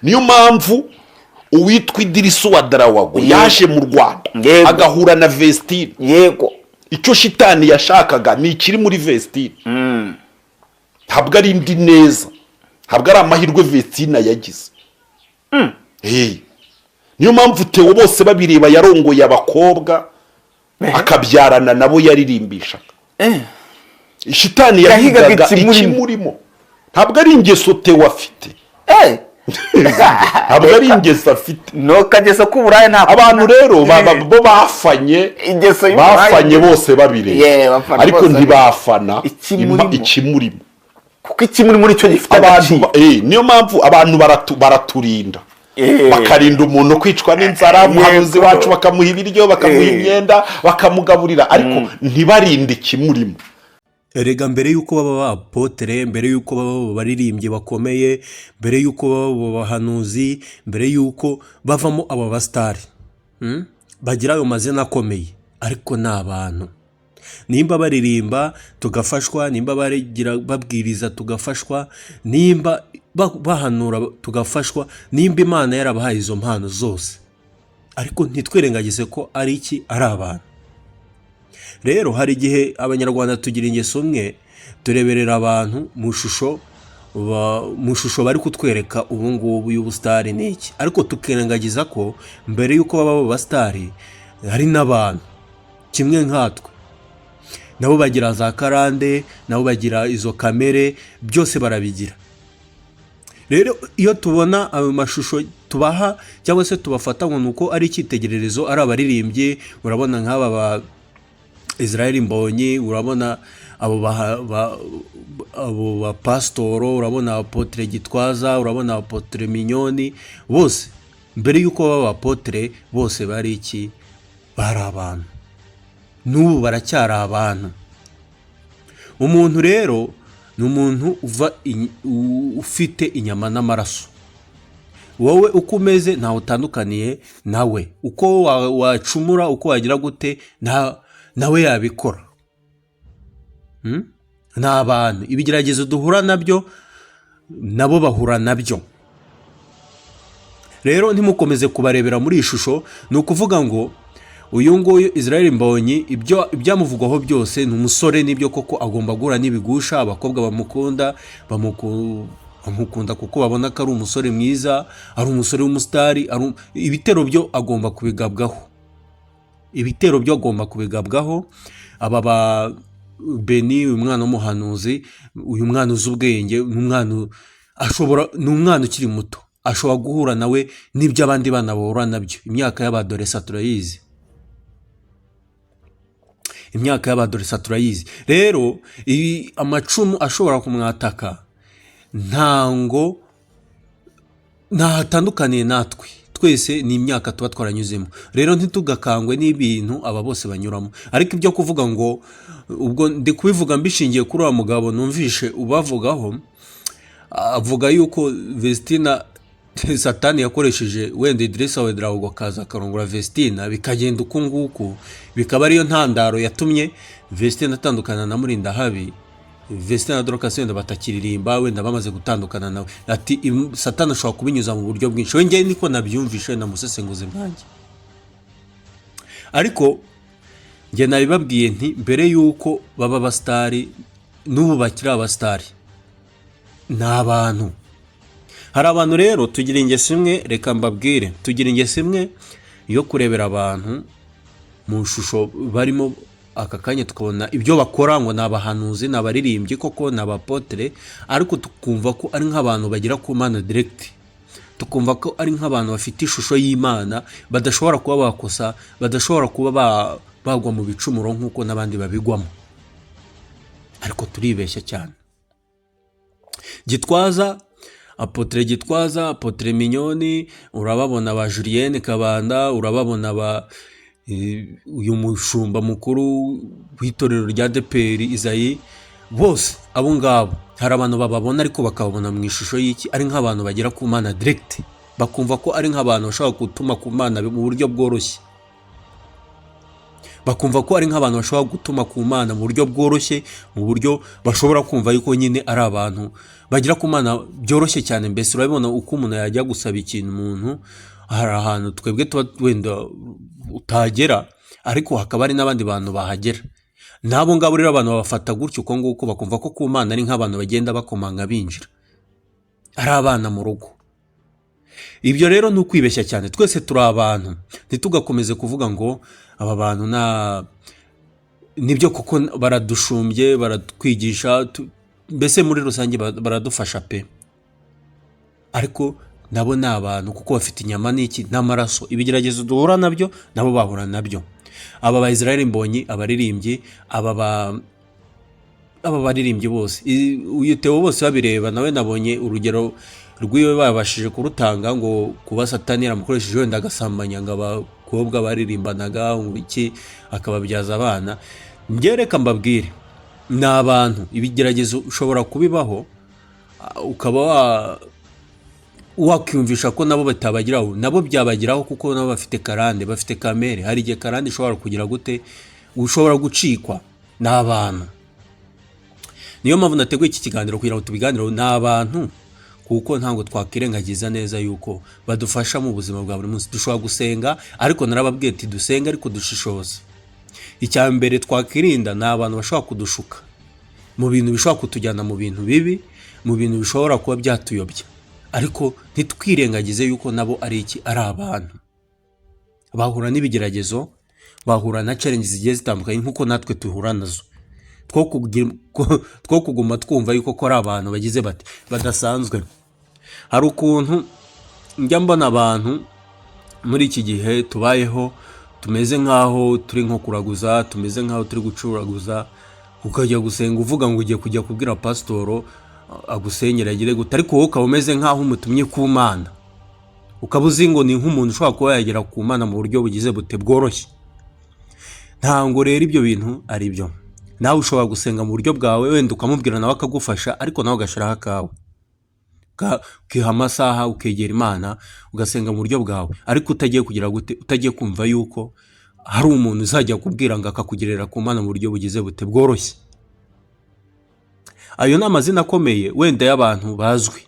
Niyo mpamvu uwitwa Idrissa Ouédraogo yaje mu Rwanda, agahura na Vestine. Icyo shitani yashakaga ni ikiri muri Vestine, ntabwo ari indi neza, ntabwo ari amahirwe Vestine yagize. Niyo mpamvu Theo bose babireba yarongoye abakobwa, akabyarana nabo yaririmbishaga. Shitani Yahigaga yahigaga ikimurimo. ikimurimo, ntabwo ari ingeso Theo afite. Ntabwo ari ingeso afite. No kageso k'uburaya ntabwo. Abantu rero bo bafanye Ingeso y'uburaya. Bafanye bose babireba, Yeah, bafana ariko bose. ntibafana Ikimurimo. Ikimurimo. Kuko ikimurimo nicyo gifite Abantu agaciro. Niyo mpamvu abantu baraturinda, bakarinda umuntu kwicwa n'inzara, umuhanuzi wacu bakamuha ibiryo, bakamuha imyenda, bakamugaburira, ariko ntibarinde ikimurimo. Erega mbere y'uko baba ba apôtre, mbere y'uko baba abaririmbyi bakomeye, mbere y'uko baba abahanuzi, mbere y'uko bavamo aba basitari, bagira ayo mazina akomeye, ariko ni abantu. Nimba baririmba tugafashwa, nimba bagira babwiriza tugafashwa, nimba bahanura tugafashwa, nimba Imana yarabahaye izo mpano zose, ariko ntitwirengagize ko ari iki? Ari abantu. Rero hari igihe Abanyarwanda tugira ingeso umwe, tureberera abantu mu ishusho bari kutwereka ubu ngubu y'ubusitari ni iki, ariko tukirengagiza ko mbere y'uko baba abo basitari hari n'abantu kimwe nkatwe. Nabo bagira za karande, nabo bagira izo kamere, byose barabigira. Rero iyo tubona ayo mashusho tubaha cyangwa se tubafata ngo ni uko ari icyitegererezo, ari abaririmbyi, urabona nk'aba ba Israel Mbonyi, urabona abo abo bapasitoro, urabona apôtre Gitwaza, urabona apôtre Mignonne, bose mbere y'uko baba apôtre bose bari iki? Bari abantu, n'ubu baracyari abantu. Umuntu rero ni umuntu uva ufite inyama n'amaraso. Wowe uko umeze ntawe utandukaniye nawe. Uko wacumura, uko wagira gute, nawe yabikora. Ni abantu, ibigeragezo duhura nabyo nabo bahura nabyo. Rero ntimukomeze kubarebera muri iyi shusho. Ni ukuvuga ngo uyu nguyu Israel Mbonyi, ibyo ibyamuvugwaho byose, ni umusore, nibyo koko agomba guhura n'ibigusha. Abakobwa bamukunda bamukunda kuko babona ko ari umusore mwiza, ari umusore w'umusitari. Ibitero byo agomba kubigabwaho, ibitero byo agomba kubigabwaho. Aba ba Beni, uyu mwana w'umuhanuzi, uyu mwana uzi ubwenge, ni umwana ashobora, ni umwana ukiri muto, ashobora guhura nawe n'ibyo abandi bana bahura nabyo. Imyaka y'abadolescents turayizi, imyaka y'abadolescents turayizi. Rero ibi amacumu ashobora kumwataka ntango ntahatandukaniye natwe twese, ni imyaka tuba twaranyuzemo. Rero ntitugakangwe n'ibintu aba bose banyuramo. Ariko ibyo kuvuga ngo, ubwo ndi kubivuga mbishingiye kuri uriya mugabo numvishe ubavugaho, avuga yuko Vestina, Satani yakoresheje wenda Idrissa Ouédraogo akaza akarongora Vestina, bikagenda uku nguku, bikaba ariyo ntandaro yatumye Vestina atandukana na Murindahabi, Vestina na Dorcas wenda batakiririmba, wenda bamaze gutandukana nawe. Ati Satani ashobora kubinyuza mu buryo bwinshi. We ngewe niko nabyumvishe na musesenguzi bwanjye, ariko njye nabibabwiye nti mbere y'uko baba abasitari, n'ubu bakiri abasitari, ni abantu. Hari abantu rero tugira ingeso imwe, reka mbabwire, tugira ingeso imwe yo kurebera abantu mu ishusho barimo aka kanya, tukabona ibyo bakora ngo ni abahanuzi, ni abaririmbyi koko, ni abapôtre, ariko tukumva ko ari nk'abantu bagera ku Mana direct, tukumva ko ari nk'abantu bafite ishusho y'Imana, badashobora kuba bakosa, badashobora kuba bagwa mu bicumuro nk'uko n'abandi babigwamo. Ariko turibeshya cyane. Gitwaza, apôtre Gitwaza, apôtre Mignonne, urababona ba Julienne Kabanda, urababona ba uyu mushumba mukuru w'itorero rya ADEPR Izayi, bose abo ngabo hari abantu bababona ariko bakababona mu ishusho y'iki? Ari nk'abantu bagera ku Mana direct, bakumva ko ari nk'abantu bashobora gutuma ku Mana mu buryo bworoshye, bakumva ko ari nk'abantu bashobora gutuma ku Mana mu buryo bworoshye, mu buryo bashobora kumva yuko nyine ari abantu Bagera ku Mana byoroshye cyane. Mbese urabibona uko umuntu yajya gusaba ikintu umuntu, hari ahantu twebwe tuba wenda utagera, ariko hakaba hari n'abandi bantu bahagera. N'abo ngabo rero abantu babafata gutyo uko nguko, bakumva ko ku Mana ari nk'abantu bagenda bakomanga binjira, ari abana mu rugo. Ibyo rero ni ukwibeshya cyane. Twese turi abantu, ntitugakomeze kuvuga ngo aba bantu nta nibyo, kuko baradushumbye, baratwigisha, mbese muri rusange baradufasha pe. Ariko nabo ni abantu, kuko bafite inyama n'iki n'amaraso. Ibigeragezo duhura nabyo nabo bahura nabyo. Aba ba Israel Mbonyi, abaririmbyi, aba baririmbyi bose, uyu Theo bose babireba nawe, nabonye urugero rw'iwe babashije kurutanga ngo kuba Satani yaramukoresheje wenda agasambanya ngo abakobwa baririmbanaga ngo iki, akababyaza abana. Njye reka mbabwire, ni abantu, ibigeragezo ushobora kubibaho, ukaba wakwiyumvisha ko nabo batabageraho, nabo byabageraho, kuko nabo bafite karande, bafite kamere. Hari igihe karande ishobora kugira gute, ushobora gucikwa. Ni abantu. Niyo mpamvu nateguye iki kiganiro kugira ngo tubiganireho. Ni abantu, kuko ntabwo twakwirengagiza neza yuko badufasha mu buzima bwa buri munsi. Dushobora gusenga, ariko narababwiye ati dusenga ariko dushishoza. Icya mbere twakwirinda ni abantu bashobora kudushuka mu bintu bishobora kutujyana mu bintu bibi, mu bintu bishobora kuba byatuyobya. Ariko ntitwirengagize yuko nabo ari iki, ari abantu, bahura n'ibigeragezo, bahura na challenge zigiye zitandukanye nk'uko natwe duhura nazo. Two kuguma twumva yuko ko ari abantu bagize bati badasanzwe. Hari ukuntu njya mbona abantu muri iki gihe tubayeho tumeze nk'aho turi nko kuraguza, tumeze nk'aho turi gucuraguza. Ukajya gusenga uvuga ngo ugiye kujya kubwira pasitoro agusenyera, agire gute, ariko wowe ukaba umeze nk'aho umutumye ku Mana, ukaba uzi ngo ni nk'umuntu ushobora kuba yagera ku Mana mu buryo bugize bute, bworoshye. Ntabwo rero ibyo bintu ari byo. Nawe ushobora gusenga mu buryo bwawe, wenda ukamubwira nawe akagufasha, ariko nawe ugashyiraho akawe, ukiha amasaha, ukegera Imana, ugasenga mu buryo bwawe, ariko utagiye kugira gute, utagiye kumva yuko hari umuntu uzajya kubwira ngo akakugerera ku Mana mu buryo bugize bute, bworoshye. Ayo ni amazina akomeye wenda y'abantu bazwi,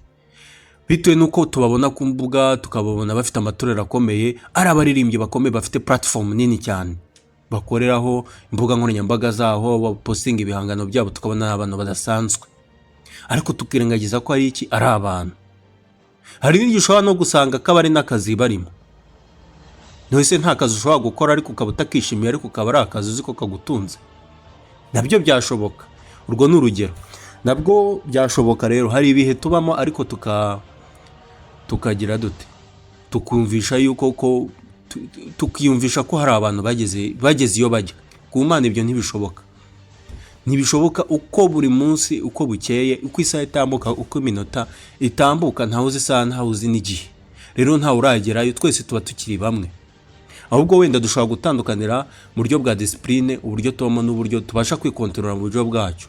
bitewe n'uko tubabona ku mbuga, tukababona bafite amatorero akomeye, ari abaririmbyi bakomeye, bafite platform nini cyane bakoreraho, imbuga nkoranyambaga zaho bapostinga ibihangano byabo, tukabona ni abantu badasanzwe, ariko tukirengagiza ko ari iki, ari abantu. Hari n'igihe ushobora no gusanga kaba ari n'akazi barimo. Ntese nta kazi ushobora gukora ariko ukaba utakishimiye, ariko ukaba ari akazi uzi ko kagutunze? Nabyo byashoboka. Urwo ni urugero, nabwo byashoboka. Rero hari ibihe tubamo, ariko tukagira dute, tukumvisha yuko ko tukiyumvisha ko hari abantu bageze iyo bajya ku Mana. Ibyo ntibishoboka, ntibishoboka. Uko buri munsi, uko bukeye, uko isaha itambuka, uko iminota itambuka, ntawe uzi isaha, ntawe uzi n'igihe. Rero ntawe uragerayo, twese tuba tukiri bamwe. Ahubwo wenda dushobora gutandukanira mu buryo bwa discipline, uburyo tubamo n'uburyo tubasha kwikontorora mu buryo bwacu,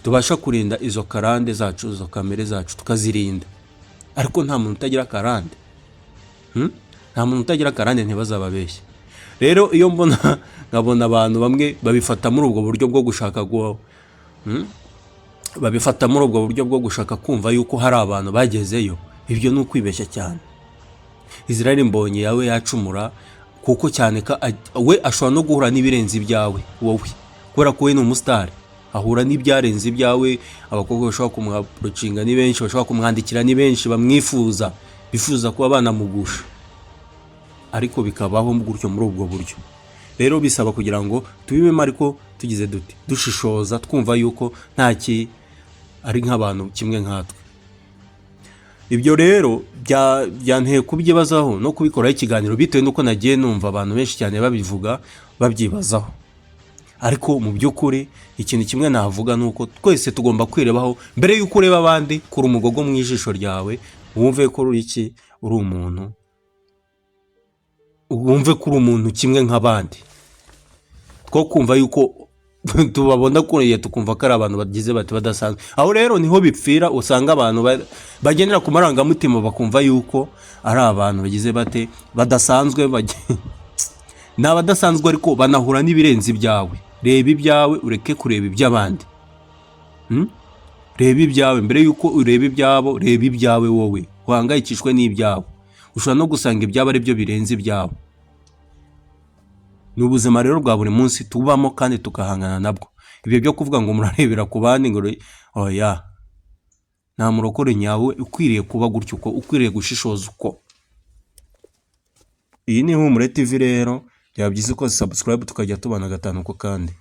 tubasha kurinda izo karande zacu, izo kamere zacu tukazirinda. Ariko nta muntu utagira karande. Nta muntu utagira karande, ntibazababeshye. Rero iyo mbona, nkabona abantu bamwe babifata muri ubwo buryo bwo gushaka babifata muri ubwo buryo bwo gushaka kumva yuko hari abantu bagezeyo, ibyo ni ukwibeshya cyane. Israel Mbonyi yawe yacumura, kuko cyane ko we ashobora no guhura n'ibirenze ibyawe wowe, kubera ko we ni umusitari, ahura n'ibyarenze ibyawe. Abakobwa bashobora kumwapproachinga ni benshi, bashobora kumwandikira ni benshi, bamwifuza, bifuza kuba banamugusha, ariko bikabaho gutyo muri ubwo buryo. Rero bisaba kugira ngo tubibemo, ariko tugize duti dushishoza, twumva yuko nta ki ari nk'abantu kimwe nkatwe. Ibyo rero byanteye kubyibazaho no kubikoraho ikiganiro, bitewe n'uko nagiye numva abantu benshi cyane babivuga, babyibazaho. Ariko mu by'ukuri ikintu kimwe navuga ni uko twese tugomba kwirebaho mbere y'uko ureba abandi. Kura umugogo mu ijisho ryawe, wumve ko uri iki, uri umuntu, wumve ko uri umuntu kimwe nk'abandi. Two kumva yuko tubabona kuriya, tukumva ko ari abantu bagize bati badasanzwe. Aho rero niho bipfira. Usanga abantu bagendera ku marangamutima, bakumva yuko ari abantu bagize bate, badasanzwe. Ni abadasanzwe, ariko banahura n'ibirenze ibyawe. Reba ibyawe, ureke kureba iby'abandi. Reba ibyawe mbere y'uko ureba ibyabo. Reba ibyawe wowe, uhangayikishwe n'ibyawe. Ushobora no gusanga ibyabo ari byo birenze ibyabo. Ni ubuzima rero bwa buri munsi tubamo kandi tugahangana nabwo. Ibyo byo kuvuga ngo murarebera ku bandi ngo oya, nta murokore nyawe ukwiriye kuba gutyo, uko ukwiriye gushishoza uko. Iyi ni Ihumure TV rero, byaba byiza ukoze subscribe, tukajya tubana gatanu ku kandi.